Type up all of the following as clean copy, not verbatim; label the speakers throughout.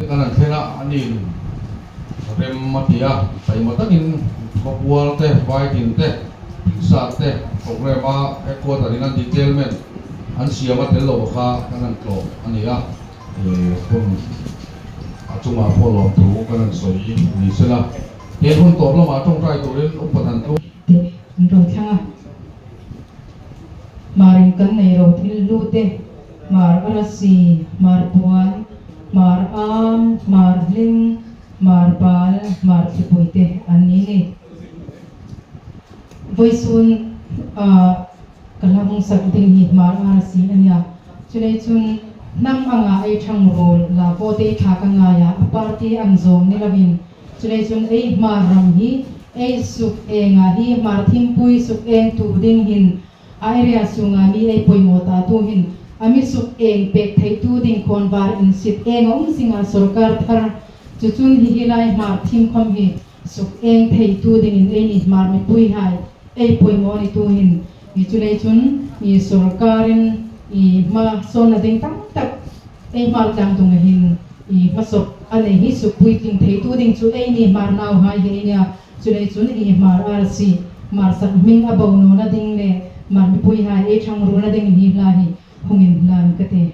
Speaker 1: Te kan han thleng a, aniin rem a ti a, taima takin khawpual te, vaitin te, thingsat te programme a headquarter in an detailment an siam a tel lo kha kan han tlawh a ni a, hun a chungah pawh lawm thu kan han sawi ni sela, he hun tawp lamah tawngtai turin upa han tlum.
Speaker 2: Te an rawn thlang a, Hmarin kan nei ro thil hlu te, Hmar arasi, Hmar puan, Hmar am, Hmar hling, Hmar bal, Hmar thlipui te an ni ni. Vawisun a ka hla hung sak ding hi Hmar arasi a nia. Chulei chun hnam anga ei thang rul la vote i thlak a ngai a, a party ang zawng ni lovin Chulei chun ei hmar ram hi ei suk enga hi hmar thimpui suk eng tur ding hin a area chunga mi ei pawimawh ta tu hin a mi suk eng pek theih tu ding khawn var in sit eng a um zinga sorkar thar chu chun hi hi lai hmar thim khawm hi suk eng thei tu ding in ei ni hmar mipui hai ei pawimawh ni tu hin i chulei chun i sorkar in i hma sawn na ding tam tak ei hmar tlang tung a hin I hmasawp a nei hi suk puitling theitu ding chu ei ni hmar nau hai hi ei nia, chulei chun i hmar arsi hmar sak hming a bo nawn a ding le hmar mipui hai ei thang run a ding in hi hla hi hungin hlan ka ti.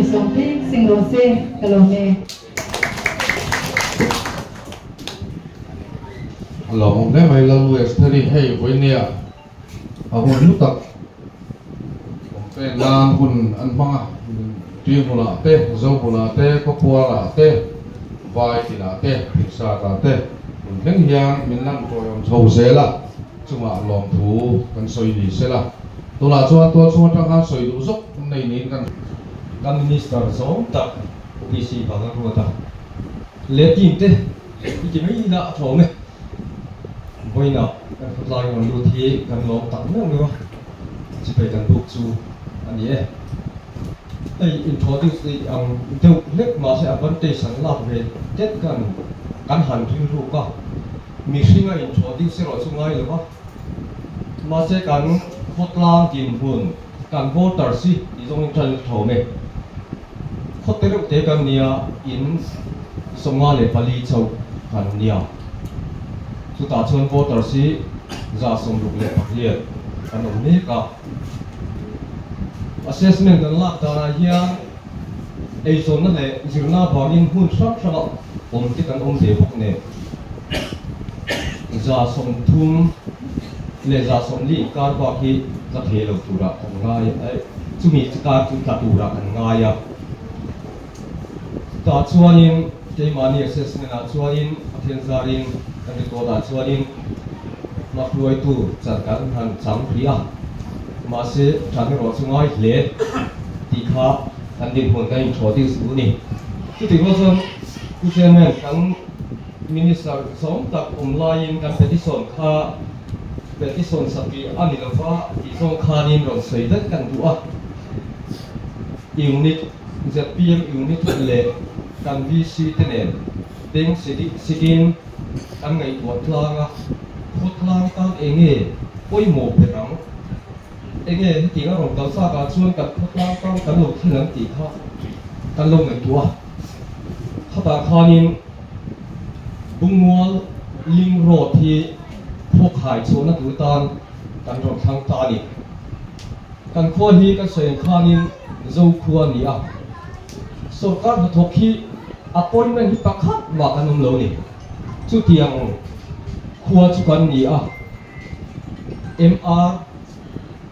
Speaker 2: sawm pek seng rawh se ka lawm e.
Speaker 1: A lawmawm hle mai Lalnu Estheri hei vawinia a hun hlu tak awm pen nan hun an hmang a, tui hmunah te, zo hmunah te, khawpualah te, vai tinah te, thingsatah te hun thleng hian min lan tawiawm chho zel a, chungah lawmthu kan sawi ni sela. Tunah chuan tualchhung atang khan sawi duh zawk nei niin kan.
Speaker 3: Kan Minister zawng tak PC vang a ruat a, leh team te i ti mai ila a tlawm e. Vawiinah kan khawtlai rawn lut hi kan lawm tak meuh meuh a, chipei kan buk chu a ni e. Hei introduce tih ang deuh hlek mahse advantage an lak ve det kan kan han rilruk a, mihringa introduce erawh chu ngai lo va. Mahse kan khawtlang dinhmun, kan voters hi tih zawngin tan a thawm e. Khawte reuh te kan nia, in 54 chauh kan nia. Chutah chuan voters hi 68 kan awm mek a. Assessment kan lak danah hian eizawnna leh zirna avangin hmun hrang hranga awm te kan awm ve bawk nen. 30 leh 40 inkar bak hi tla thei lo turah kan ngai a, chumi kar chu tla turah kan ngai a. Chutah chuanin keimahni assessment ah chuanin a then zarin kan record ah chuanin hmahruaitu chan kan han chang hrih a, mahse tan erawh chu ngai hle tih kha kan dinhmun kan introduce duh a ni. Chutih rual chuan Pu Chairman kan Minister zawng tak awm laiin kan petition kha petition satih a ni lova tih zawng khanin rawn sawi vek kan duh a. Unit, zpm unit leh kan VC te nen beng sikin kan ngaihtuah tlang a, khawtlang tan enge pawimawh ber ang? Enge hetiang a rawn kal chakah chuan kan khawtlang tan kan lo thleng ang tih kha kan lo ngaihtuah a. Khatah khanin Bungmual Link Road hi khawkhai chhuahna tur tan kan rawn thlang ta a ni. Kan khua hi kan sawi ang khanin Zokhua a ni a, sorkar hnathawk hi appointment hi pakhat mah kan awm lo ni. Chutiang khua chu kan ni a, MR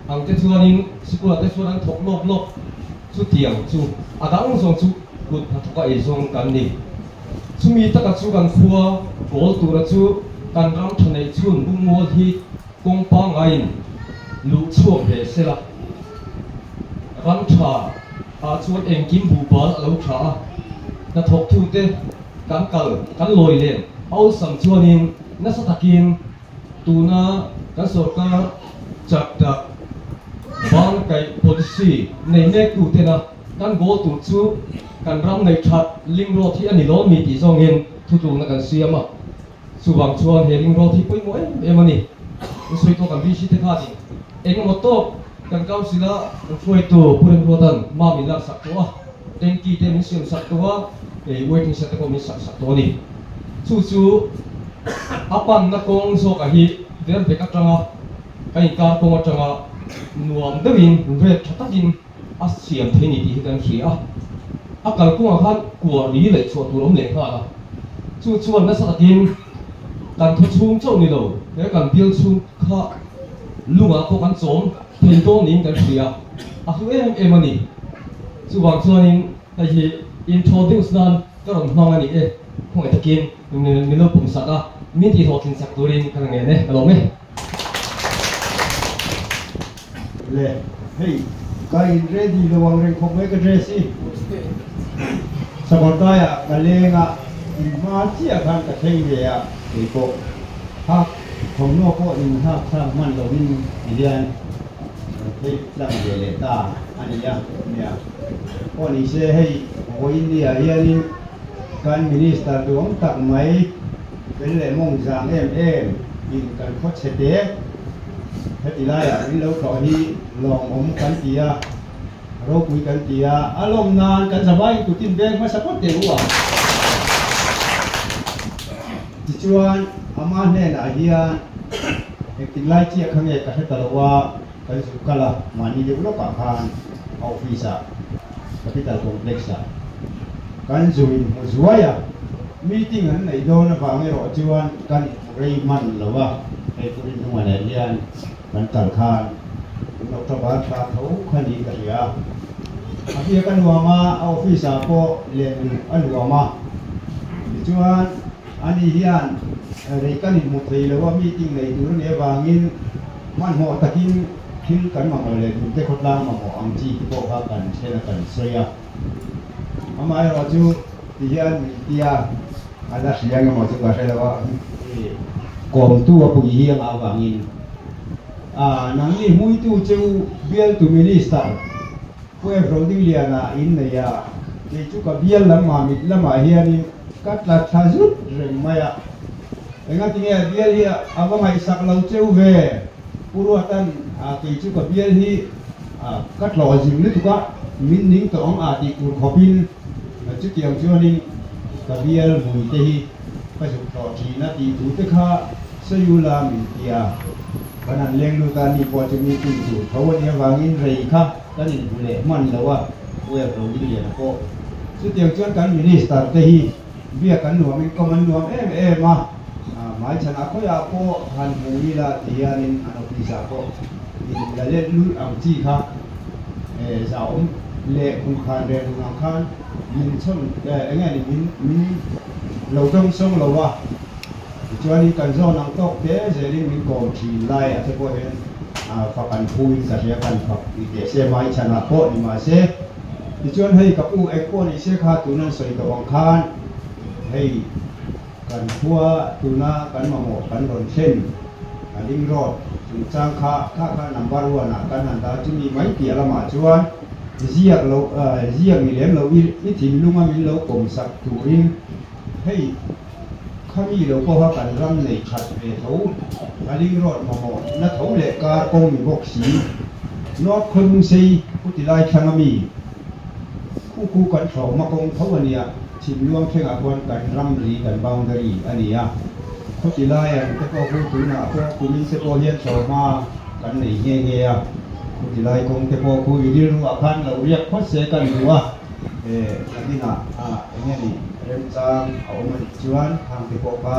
Speaker 3: ang te chuanin sikul ah te chuan an thawk lawk lawk. Chutiang chu a dang zawng chu kut hnathawka ei zawng kan ni. Chumi taka chu kan khua kawl tura chu kan ram tha neih chhun Bungmual hi kawng pangaiin luh chhuak ve se la. Ram tha ah chuan engkim buhbal a lo tha a, hnathawk thute kan kal kan lawi len awlsam chuanin nasa takin Tuna kan sorkar chak tak ban kaih policy nei mek tu tena kan goal tur chu kan ram nei that link road hi a ni lo mi tih zawngin thutlukna kan siam a. Chuvang chuan he link road hi pawimawh em em a ni. In sawi tawh kan VC te khanin eng emaw tawk kan council a kan hruaitu Pu Remruatan ma min laksak tawh a, tanky te min siam sak tawh a, waiting shed te pawh min sak sak tawh a ni. Chu chu a panna kawng zawkah hi Vervek atanga ka inkar kawng atanga nuam deuhin ret tha takin a siam thei ni tih hi kan hria a. A kalkawngah khan kua ri leh chhuah tur awm leh nghal a. Chu chuan nasa takin kan thaw chhung chauh ni lo, he kan bial chhung kha lungah pawh kan chawm thei dawn niin kan hria. A hlu em em a ni. Chuvang chuanin hei hi introduce nan Ka rawn hmang a ni e, khawngaih takin min lo pum sak a, min tih hlawhtlin sak turin ka la ngen e, ka lawm e.
Speaker 4: Le, hei ka in ready lo ang reng khawp mai ka dress hi. Sakawrtaiah ka leng a, in hma chiah khan ka thleng ve a, kei pawh hak thawmhnaw pawh in hak thlak hman lovin ti hian kan phei tlang ve leh ta a ni a, nia. Pawh ni se hei vawiin ni ah hianin kan Minister duang tak mai fel leh mawng zang em em in kan khaw chhe te heti laiah min lo tlawh hi lawngawm kan ti a, ropui kan ti a, a lawm nan kan zavaiin kutin veng hmasa phawt teh u a. Tichuan ama hnenah hian engtin lai chiah kha nge ka hre ta lo a. Kan zuk kal a, mahni deuh lawkah khan a office ah Capital Complex ah kan zu inhmu zuai a, meeting an neih dawn avang erawh chuan kan inhmu rei hman lo a, hei Pu Rinhlunga nen hian kan kal khan tun October thla tho kha niin ka hria a, a biak a nuam a, a office ah pawh len luh a nuam a, tichuan ani hian rei kan inhmu thei lo a, meeting nei tur a nih avangin hmanhmawh takin thil kan mamawh leh duhte khawtlang mamawh ang chi te pawh kha kan thlen a kan sawi a. Amaherawh chu ti hian min tia a la hria nge maw chu ka hre lo a, kawmtu a pui hi a ngah avangin nangni hmuitu chu bialtu minister Pu Efro Dingliana in nei a, kei chu ka bial lam mamit lamah hianin ka tla thla zut reng mai a, engatinge bial hi a va ngaihsak lo cheu ve? Pu Ruatan kei chu ka bial hi ka tlawh zing lutuk a, min ning tawh ang a tih tur khawpin chutiang chuanin ka bial mui te hi ka zuk tlawh thin a tih thu te kha Sayula min ti a. Kan han leng lut a, ni pawh chu meeting tur tho a nih avangin rei kha kan inhmu leh hman lo a, Pu Ebro Dingliana pawh. Chutiang chuan kan Minister te hi Biak an nuamin kawm an nuam em em a, hmaichhanah khawiah pawh han hmu ila ti hianin an office ah pawh in la let lulh ang chi kha zahawm leh khumkhan reh run ang khan min chhawn eng nge ni min min lo dawngsawng lo a, tichuanin kan zawn ang tawk te zelin min kawm thin lai ah te pawh hian fak an phuin ka hria kan fak ti teh se hmaichhanah pawh ni mahse. Tichuan hei ka pu eng pawh ni se kha tuna an sawi tawh ang khan hei kan khua tuna kan mamawh kan rawn thlen a ring road chungchang kha kha kha number one ah kan han dah chumi mai piah lamah chuan ziak lo ziak ni lem lo i thinlunga min lo pawm sak turin hei khami lo pawha kan ram nei that ve tho a ring road mamawh na tho leh kar kawng ni bawk si. North Khawlungsei Pu Tilai thlang ami khu khu kan thlawhma kawng tho a nia, Chhimluang thlengah khuan kan ramri kan boundary a ni a, Khaw Tilai ang te pawh khu tunah pawh kumin te pawh hian thlawhma kan nei nghe nghe a, Khaw Tilai kawng te pawh khu i rilruah khan lo riak phawt se kan duh a, nakinah eng nge ni remchang a awm a nih chuan khang te pawh kha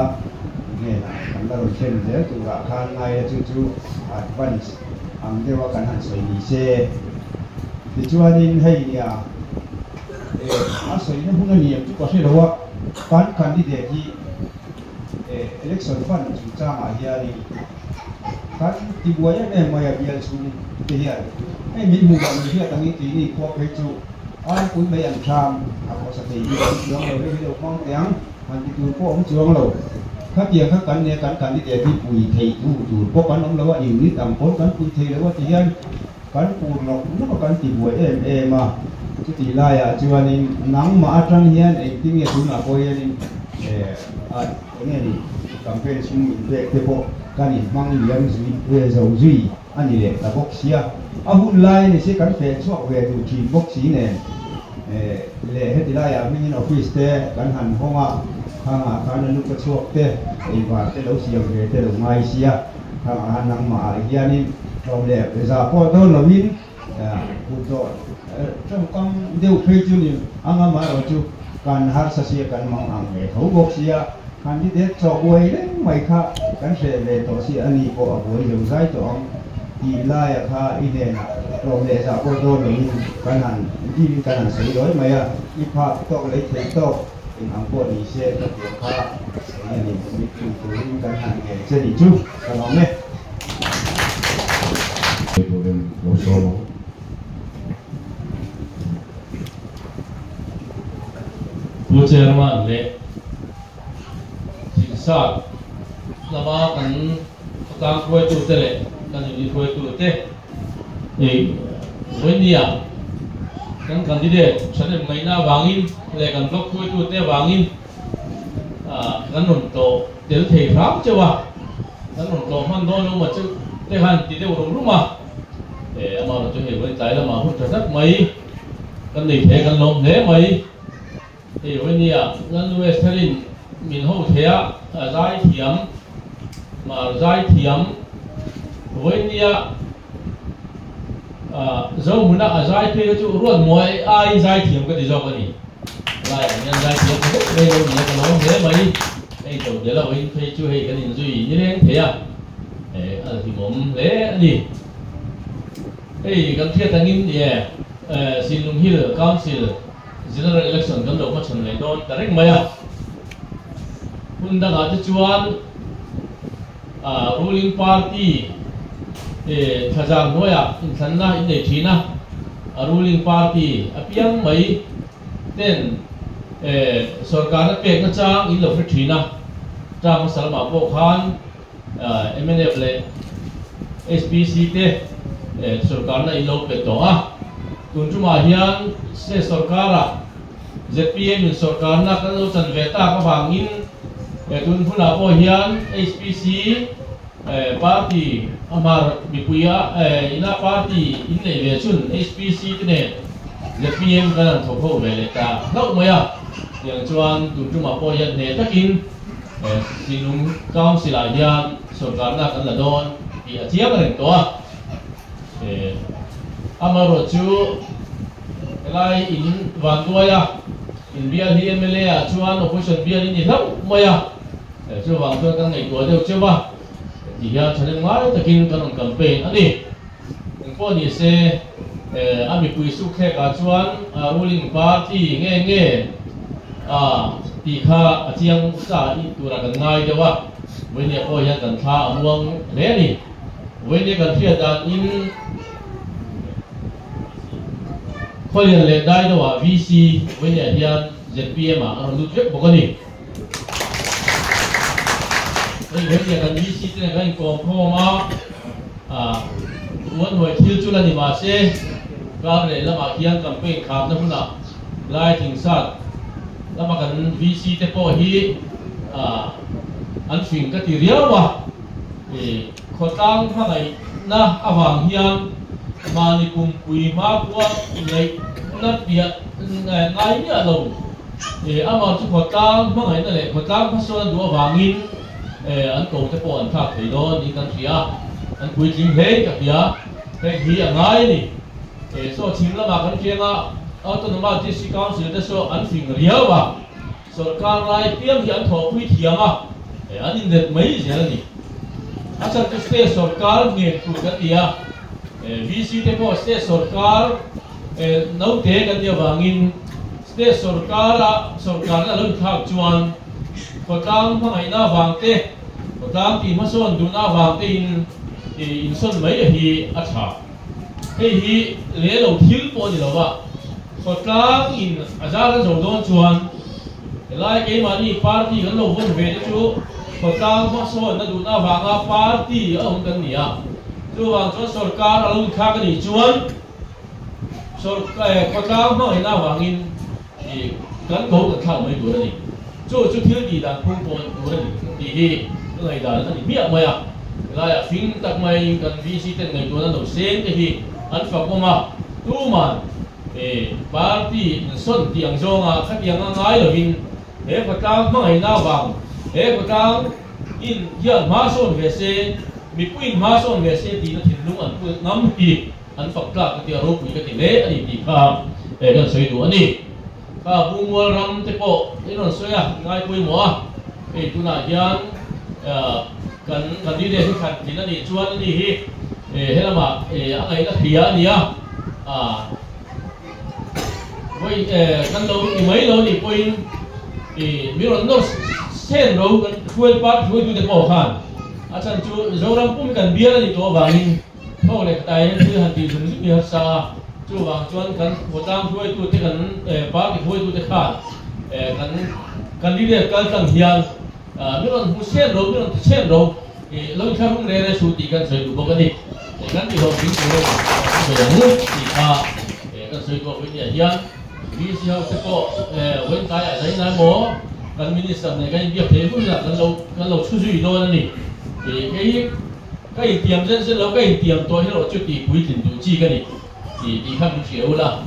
Speaker 4: hnenah kan la rawn thlen zel turah khan ngai a chu chu advance ang deuh a kan han sawi ni se. Tichuanin hei nia eh a sawina hun a ni em chu ka hre lo a, kan candidate hi eh election fund chungchangah hianin kan ti buai em em mai a bial chhung te hian hei min hmuh dan min hriat angin keini khua phei chu aipui mai an ṭham a khawsa thei bik awm chuang lo hei hi lo hmang teh ang. Han ti tur pawh awm chuang lo. Khatiang kha kan nia kan candidate hi pui thei tu tur pawh kan awm lo a, unit ang pawn kan pui thei lo a ti hian kan pur nawk nawk a kan ti buai em em a. Chutih laiah chuanin nangmah atang hian engtin nge tunah pawh hianin eng nge ni campaign sum min pek te pawh kan inhmang liam zui zo zui a ni leh ta bawk sia. A hun lai a ni si kan feh chhuak ve duh thin bawk si nen. Leh heti laiah hmingin office te kan han hawng a, khangah khan a luka chhuak te, eivar te lo siam ve te lo ngai sia, khangah khan nangmah ah hianin tlawm leh za pawh dawn lovin kut dawh tawngkam deuh phei chu ni ang a, amaherawhchu kan harsa sia kan mang ang ve tho bawk sia, candidate chawh buai reng mai kha kan hreh ve tawh sia, ani pawh a buai zo zai tawh ang. Tih laia kha i hnenah tlawm leh zah pawh dawn loin kan han dil kan han sawi lawi mai a, i phak tawk lei thei tawk eng ang pawh ni se ka tiang kha eng nge ni mitpui turin kan han ngen che ni chu ka lawm e.
Speaker 1: Turin lo sawm ang.
Speaker 5: Pu Chairman leh Thingsat lama kan Khawtlang hruaitute leh kan unit hruaitute ei vawinia kan candidate thahnem ngaihna avangin leh kan block hruaitute avangin kan rawn tlawh tel thei hram cheu a, kan rawn tlawh hman dawn lo maw chu te khan ti deuh rum rum a, amaherawhchu chu hei vawiin tlai lamah hun tha tak mai kan nei thei a kan lawm hle mai. Hei vawinia Lalnu Estherin min ho thei a, zai thiam, mar zai thiam vawinia Zohmuna a zai phei kha chu Ruatmuai aiin zai thiam ka ti zawk a ni. Laiah hian zai thiam ta vek mai lo nia ka lawm hle mai. Hei to tel a vawiin phei chu hei kan inzui nileng thei a, a hlimawm hle a ni. Hei kan hriat angin ie Sinlung Hill Council General Election kan lo hmachhawn leh dawn ta reng mai a. Hun dangah te chuan ruling party thlazar hnuaiah inthlanna in nei thin a, a ruling party apiang mai ten sorkarna pekna chang in lo hre thin a. Term hmasa lamah pawh khan mnf leh HPC te sorkarna in lo pe tawh a. Tun tumah hian state sorkara zpm in sorkarna kan lo chan ve tak avangin tun hunah pawh hian HPC party a hmar mipuia ina party in neih ve chhun HPC te nen zpm kan han thawk ho ve leh ta hlauh mai a. Tiang chuan tun tumah pawh hian hneh takin Sinlung Council ah hian sorkarna kan la dawn tih a chiang reng tawh a. Amaherawhchu helai in vanduai a, in bial hi mla ah chuan opposition bial in ni hlauh mai a, chuvang chuan kan ngaihtuah deuh cheuh a, ti hian thahnem ngai takin kan rawn campaign a ni. Engpawh ni se, a mipui sukthlek ah chuan ruling party nge nge a tih kha a chiang sa i turah kan ngai deuh a, vawinia pawh hian kan thla a muang hle a ni. Vawinia kan hriat dan in Khawlian leh Daido ah VC vawinia hian zpm ah a rawn lut vek bawk a ni. Hei vawinia kan VC te nen kan inkawm khawm a, uan hnuai thil chu la ni mahse kar leh lamah khian campaign kharna hunah lai thingsat lama kan VC te pawh hi an fing ka ti riau a. Khawtlang hmangaihna avang hian mahni pumpui hmakhua ngaihna piah ngai miah lo. Amah chu khawtlang hmangaihna leh khawtlang hmasawn a duh avangin an ko te pawh an thlak thei dawn niin kan hria a, an puitling hle ka hria. Heng hi a ngai a ni. Saw chhim lamah kan thleng a, Autonomous District Council te saw an fing riau a. Sorkar lai piang hi an thawhpui thiam a, an inlet mai zel a ni. A chhan chu state sorkar ngen tur kan ni a, VC te pawh state sorkar naute kan nih avangin state sorkara sorkarna a lo inthlak chuan khawtlang hmangaihna avang te, khawtlang tih hmasawn duhna avang tein insawn mai a hi a tha. Hei hi leh lo thil pawh a ni lo va, khawtlang in a zar a zo dawn chuan helai keimahni party kan lo vawn ve te chu khawtlang hmasawn a duhna avanga party a awm kan ni a, chuvang chuan sorkar a lo inthlak a nih chuan khawtlang hmangaihna avangin kan ko kan thlak mai tur a ni. Chu chu thil tih dan phung pawh tur a ni tih hi ka ngaihdan a ni hmiah mai a. Helaiah fing tak maiin kan VC ten ngaihtuahna lo seng te hi an fakawm a, tuman party insawn tih ang zawnga khatiang a ngai lovin he khawtlang hmangaihna avang he khawtlang in hian hma sawn ve se, mipuiin hma sawn ve se tihna thinlung an pu ngam hi an fak tlak ka ti a, ropui ka ti hle a ni tih kha kan sawi duh a ni. Kha Bungmual ram te pawh in rawn sawi a, ngai pawimawh a, hei tunah hian kan candidate hi thlan tlin a nih chuan ani hi helamah a ngaihna hria a ni a, vawi kan lo ti mai lo nih pawhin mi rawn nawr sen ro kan hruai party hruaitute pawh khan a chhan chu Mizoram pum hi kan bial a nih tawh avangin Thawk leh khatai hian thil han tih zung zung hi harsa a, chuvang chuan kan khawtlang hruaitute kan party hruaitute khan kan candidate kal tlang hian mi rawn hmu chhen ro, mi rawn ti chhen ro, lo inthlahrung reng reng suh tih kan sawi duh bawk a ni. Kan ti hlawhtling tur emaw kan sawi ang tih kha kan sawi duh a vawinia hian VC ho te pawh vawiin tlaiah zai nai maw kan minister nen kan inbiak thei hunah kan lo kan lo chhu zui dawn a ni. Kei Ka intiam zen zen lo, ka intiam tawh hi erawh chu tih puitlin duh chi ka ni tih tih kha min hria ul a.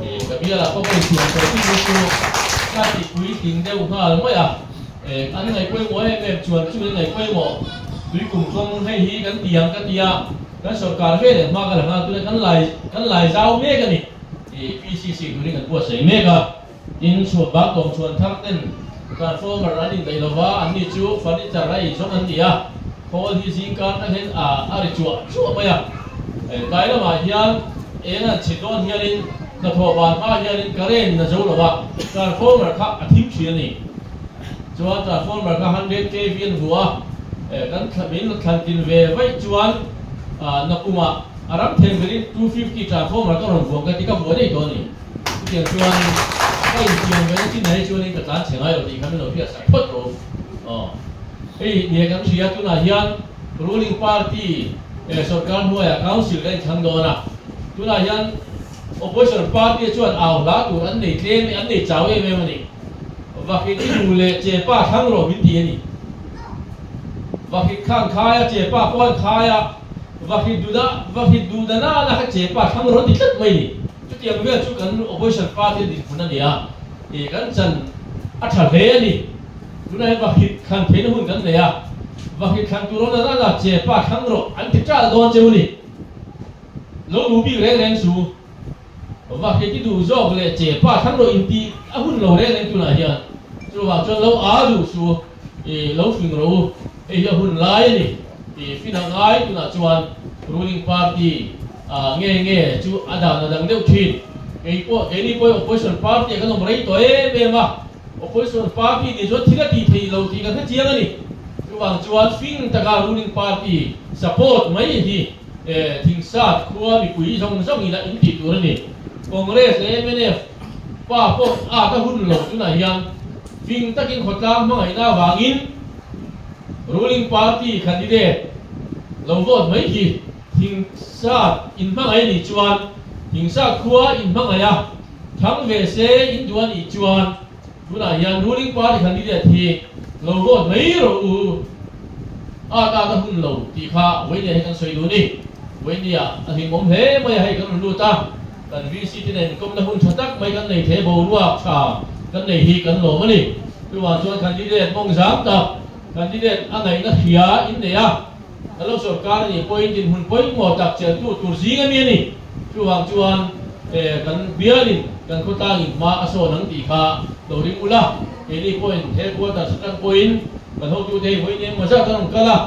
Speaker 5: Ka bialah pawh ka intiam tawh chi chu chu ka ti puitling deuh nghal mai a. An ngaih pawimawh em em chuan chu in ngaih pawimawh tui kum kawng hei hi kan ti ang ka ti a. Kan sorkar veleh hma ka la nghal tuna kan lai kan lai zau mek a ni. Ih PCC turin kan buatsaih mek a. Tin, chhuat bak tawm chhuan thar ten transformer an indaih lova, anni chu furniture a eizawng an ni a, khawl hi zingkar tak hian a a ri chuah chuah mai a. Tlai lamah hian eng an chhit dawn hianin hnathawh ban hma hianin current in a zo lo a, transformer kha a thim thin a ni. Chuan transformer kha 100 kV an vuah a, kan min thlan tin ve vaih chuan nakumah a ram then berin 250 transformer ka rawn vuah ka ti ka vuah daih tawh a ni. Chutiang chuan ka infiam ve na chin ah hi chuanin ka tlan chhe ngai lo tih kha min lo hriat sak phawt rawh u. Aw. Hei nia kan hria tunah hian ruling party eh sorkar hnuaiah council kan inthlang dawn a. Tunah hian opposition party chuan au hla tur an nei tlem an nei chau em em a ni. Vahrit i duh leh che pa thlang rawh min ti a ni. Vahrit khan khai a che pa pawh an khai a, vahrit duh vahrit duh dana a kha che pa thlang rawh an ti tlat mai a ni. Chutiang vel chu kan opposition party a dinhmun a ni a, ih kan chan a tha hle a ni. Tunah hian vahrit thlan theihna hun kan nei a, vahrit thlan tur awm dan a che pa thlang rawh an ti ṭal dawn cheu a ni. Lo duh bik reng reng su, vahrit i duh zawk leh che pa thlang rawh intih a hun lo reng reng tunah hian. Chuvang chuan lo a duh su, ih lo fing rawh u, hei hi a hun lai a ni. Ih fin a ngai tunah chuan ruling party Ah, nge nge chu a dan a dang deuh thin. Kei pawh, keini pawh hi opposition party ah kan awm rei tawh em em a, opposition party nih chuan thil a tih theih lo tih kan hre chiang a ni. Chuvang chuan fing taka ruling party support mai hi eh Thingsat khua mipui zawng zawng ila in tih tur a ni. Congress leh mnf pa pawh a ka hun lo tunah hian fing takin khawtlang hmangaihna avangin ruling party candidate lo vote mai hi Thingsat in hmangaih nih chuan Thingsat khua in hmangaih a, thang ve se in duh a nih chuan tunah hian ruling party candidate hi lo vote mai rawh u. A tan a hun lo tih kha Vawinia hi kan sawi duh a ni. Vawinia a hlimawm hle mai a, hei kan rawn lut a, kan VC te nen inkawmna hun tha tak mai kan nei thei boruak tha kan nei hi kan lawm a ni. Chuvang chuan candidate mawng zam tak candidate a ngaihna hria in nei a. Ka lo sorkar a nih pawhin dinhmun pawimawh tak cheltu tur zing a mi a ni. Chuvang chuan kan bialin kan khawtlangin hma a sawn ang tih kha lo ring ula, keini pawhin headquarters atang pawhin kan hotute hi vawiin eng mazat an rawn kal a,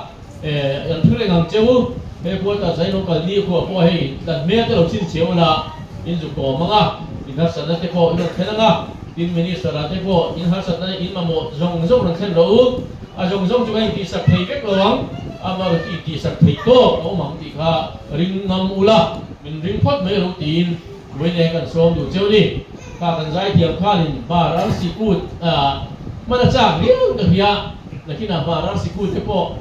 Speaker 5: kan thu reng ang che u. Headquarters ah in rawn kal ni khuah pawh hei tlan hmel te lo chhin chhe ula, in zuk tawm ang a, in harsatna te pawh in rawn thlen ang a, tin minister ah te pawh in harsatna in mamawh zawng zawng rawn thlen rawh u. A zawng zawng chu ka intihsak thei vek lo ang, ama rawn intihsak thei tawk a awm ang tih kha ring ngam ula, min ring phawt mai alo tiin Vawiin kan sawm duh cheu ni. Kha kan zaithiam khanin hmar arsi kut hman a chak viau ka hria, nakinah hmar arsi kut te pawh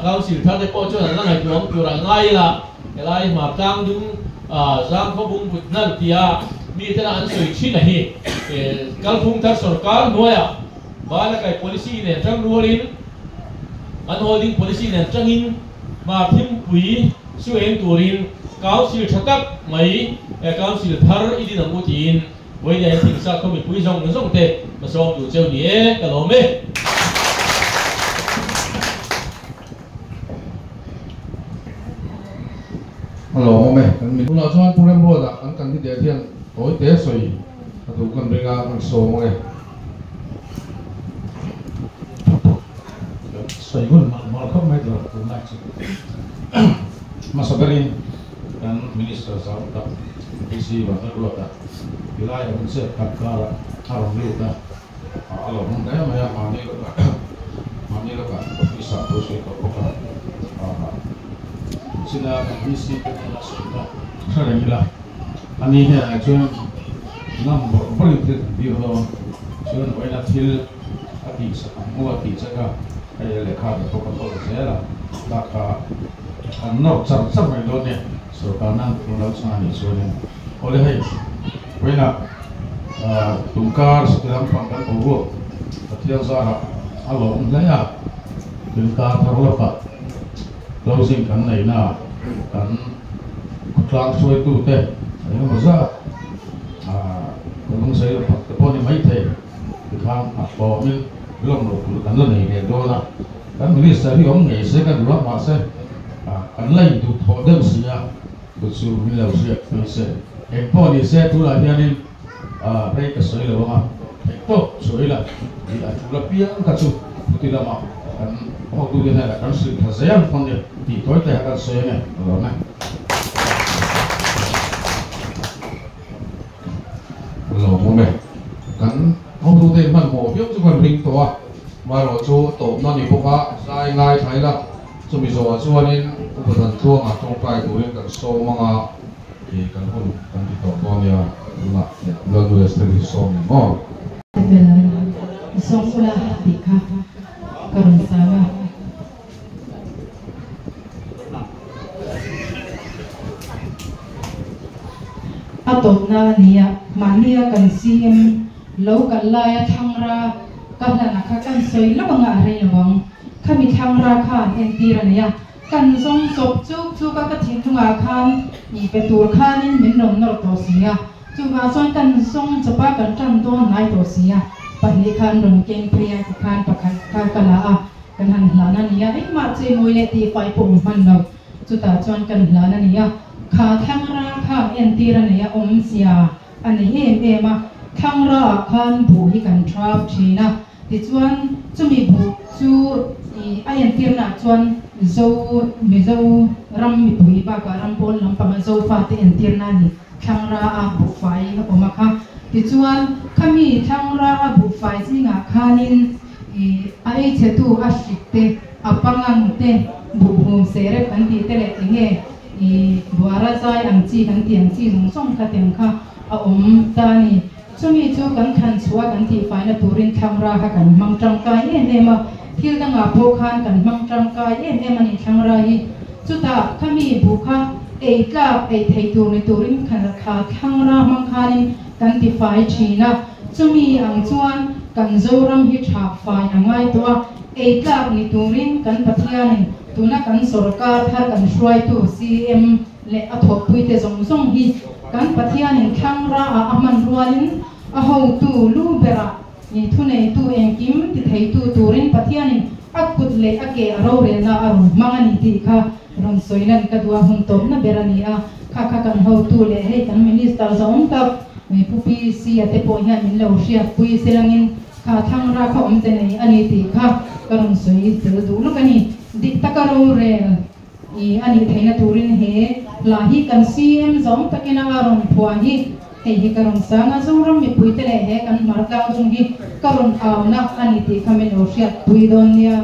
Speaker 5: council thar te pawh chuan an la ngaihtuah ang turah ngai ila, helai hmar tlang dung zangkhaw bungbut hnan tia mi tena an sawi thin a hi kalphung thar sorkar hnuaiah Bala kai policy nen tang rualin an holding policy nen tangin hmar thimpui su eng turin council tha tak mai council thar i din ang u tiin vawiin hian thingsa khaw mipui zawng zawng te ka sawm duh cheu ni e, ka lawm e.
Speaker 1: A lawmawm e, kan mi. Tunah chuan Pu Remruata kan candidate hian tawi te sawi a duh kan ring a, kan sawm ang e.
Speaker 6: Sawi hun mal mal khawp mai tur tunlai chu hmasa berin kan Minister zau tak PC Vanlalruata tilai a hun chep tak karah a rawn lut a,
Speaker 1: a lo hmang hle mai a, mahni lawkah mahni lawkah office ah thu sawi tawh bawk a, china kan VC te hnena sawi kha hre reng ila. A ni hnenah chuan ngam bawrh bawrhin thil kan tir dawn chuan vawiina thil a tih sak ang u a tih chak a, hei a lehkha te pawh ka tawlh zel a, tlak kha kan nawr char char mai dawn nia, sorkar nan thu lo chhang a nih chuanin awle hei vawiina tungkar lampang kan boruak Pathian zarah a lawm hle a, tungkar thar lawkah closing kan neihna kan. Khawtlang hruaitute eng emaw zat ka lungsawi lo pak te pawh a ni maithei tikhan a hlawmin lawm loh tur kan la nei ve dawn a, kan minister hi awm ngei se ka duh a mahse
Speaker 6: Kan la induhthawh deuh si a, chu chu min lo hriat pui se. Engpawh ni se tunah hianin rei ka sawi lo ang a, theihtawp sawi la tih a tul apiang kha chu phuti lamah kan hotute hnenah kan hrilh tha zel ang nia tih tawi te kha kan sawi ange ka lawm e.
Speaker 1: Ka lawm awm e. Kan hotute hmanhmawh viau chu kan ring tawh a, amaherawhchu tawpna ni bawk a zai ngai thla ila. Chumi zawhah chuanin Upa Dantluanga tawngtai turin kan sawm ang a, ih kan hun kan ti tawh dawn nia, tunah Lalnu Esther hi sawm ni maw?
Speaker 2: Tel zawng ula tih kha ka rawn sang a. A tawpna a ni a, mahnia kan CM lo kal laia thlangra ka hlana kha kan sawi lawk anga a rei lo ang. Khami thlangra khan entir a nei a, kan zawng chawp chuk chuk a, ka thinlungah khan i pe tur khanin min rawn nawr tawh si a, chuvang chuan kan zawng chawp a, kan tan dawn hnai tawh si a, pahnih khan rawn keng phei a, tikhan pakhat kha ka la a, kan han hlan a ni a, engmah cheimawi leh tihfai pawh awm hman lo, chutah chuan kan hlan a ni a, kha thlangra khan entir a nei a, awmzia a nei em em a, thlangra ah khan buh hi kan thap thin a. Tichuan, chumi buh chu i a entirnaah chuan Zo, Mizo ram mipui bakah ram pawn lampanga Zofate entirna a ni, Thlangra a buhfai a awm a kha. Tichuan, khami Thlangra a buhfai zingah khanin i a eichhetu a hrik te, a pangang te, buhhum serep kan tih te leh enge i buara zai ang chi kan tih ang chi zawng zawng kha tiang kha a awm ta a ni. Chumi chu kan thlan chhuah kan tihfaina turin thlangra kha kan hmang tangkai em em a, thil dangah pawh khan kan hmang tangkai em em a ni thlangra hi. Chutah khami buh kha ei tlak ei thei tur ni turin kha thlangra hmang khanin kan tifai thin a, chumi ang chuan kan Zoram hi tha fai a ngai tawh a, ei tlak ni turin kan Pathianin tuna kan sorkar thar kan hruaitu CM leh a thawhpuite zawng zawng hi kan Pathianin thlangra ah a hman rualin a hotu lu berah ni thuneitu engkim ti theitu turin Pathianin a kut leh a ke a rorelna a rawn hmang a ni tih kha rawn sawi lan ka duh a, hun tawpna ber a ni a, kha kha kan hotu leh hei kan Minister zawng tak Pu PC a te pawh hian min lo hriatpui selangin kha thlangra kha awm che nei a ni tih kha ka rawn sawi tel duh lawk a ni. Dik taka rorel. I a nih theihna turin he hla hi kan CM zawng takin a rawn phuah hi hei hi ka rawn sang a, Zoram mipuite leh he kan hmar tlang chung hi ka rawn auna a ni tih kha min lo hriatpui dawn nia.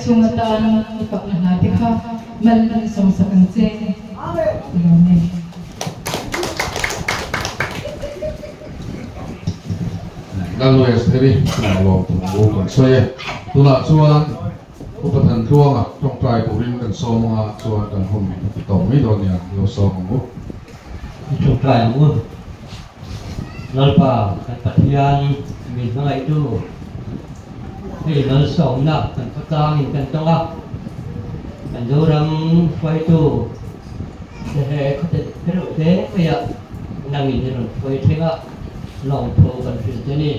Speaker 2: chhung atan i fakna hla te kha mal min sawmsak ang che. Ka lawm e.
Speaker 1: Lalnu Estheri chungah lawmthu kan sawi e. Tunah chuan Upa Thantluanga tawngtai turin kan sawm anga chuan kan hun ti tawh mai dawn nia lo sawm ang u.
Speaker 7: I tawngtai ang u. Lalpa kan Pathian min hmangaihtu hei malsawmna kan khawtlangin kan tawng a, kan Zoram hruaitu te he khawte reuh te maiah nangin i rawn hruai thleng a, lawngthu kan hrilh che ni.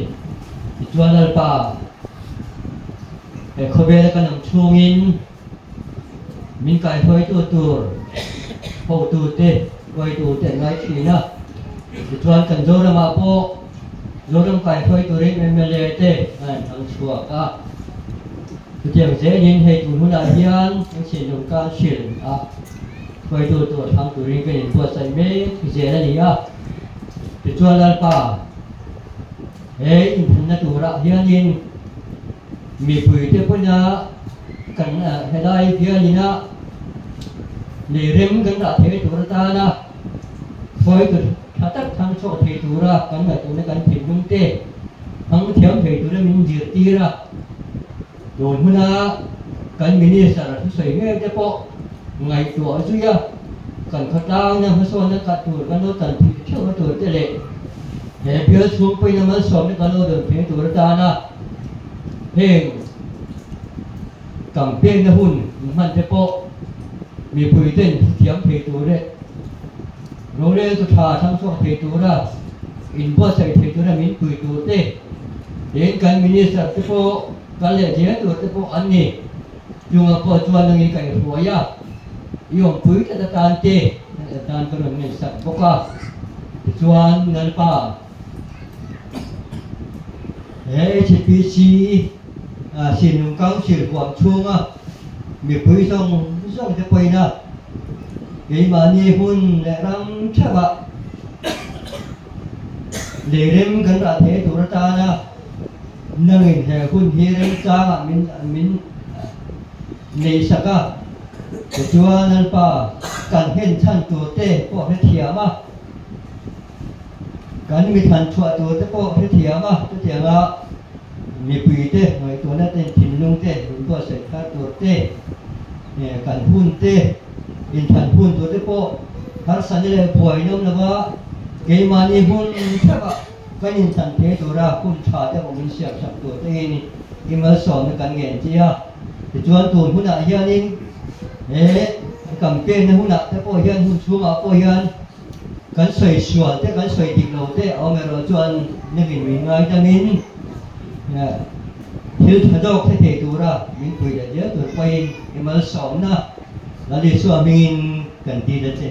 Speaker 7: Tichuan Lalpa. He khawvela kan awm chhungin min kaihruaitu tur hotute, hruaitute an ngai thin a. Tichuan kan Zoramah pawh Zoram kaihruai turin mla te an han thlang chhuak a. Chutiang zelin hei tun hunah hian kan chhinlung council ah hruaitu tur thlang turin kan inbuatsaih mek zel a ni a. Tichuan Lalpa. He inthlanna turah hianin mipuite pawna kan helai bialina lei rem kan dah thei tur atana hruaitu tha tak thang chhuak thei tura kan ngaihtuahna kan thinlung te hmang thiam thei tura min zirtir a. Tun huna kan Minister thusawi ngei te pawh ngaihtuah zui a, kan khawtlangna hmasawnna kat tur kan lo tan thih theuhna tur te leh he bial chhungpuina malsawmna kan lo dawn thei tur atana heng campaign na hun hman te pawh mipui ten thiam thei tur leh rorel chu tha thlang chhuak thei tura inbuatsaih thei tura min pui tur te tin kan Minister te pawh kal leh zel tur te pawh an ni. Chungah pawh chuan nangin ka inhruai a, i awmpui tlat atan te atan ka rawn ngaihsak bawk a. Tichuan Lalpa, he HPC Sinlung Council huam chhunga mipui zawng zawng te pawhin a keimahni hun leh ram theuhah leirem kan rah thei tur atana Nangin he hun hi remchangah min min nei sak a, tichuan Lalpa kan hen chhan tur te pawh hrethiam a, kan mi than chhuah tur te pawh hrethiam a, chutianga mipui te ngaihtuahna ten thinlung te min buatsaih thar tur te, kan hun te inthan hun tur te pawh harsatna leh buaina awm lova keimahni hun theuhah Kan inthlan thei tura hun tha te awmin siamsak tur tein i malsawmna kan ngen che a. Tichuan tun hunah hianin he campaign na hunah te pawh hian hun chhungah pawh hian kan sawi sual te kan sawi dik lo te a awm erawh chuan nangin min ngaitamin thil tha zawk hre thei tura min pui leh zel tur pawhin i malsawmna Lal Isua hmingin kan dil a che.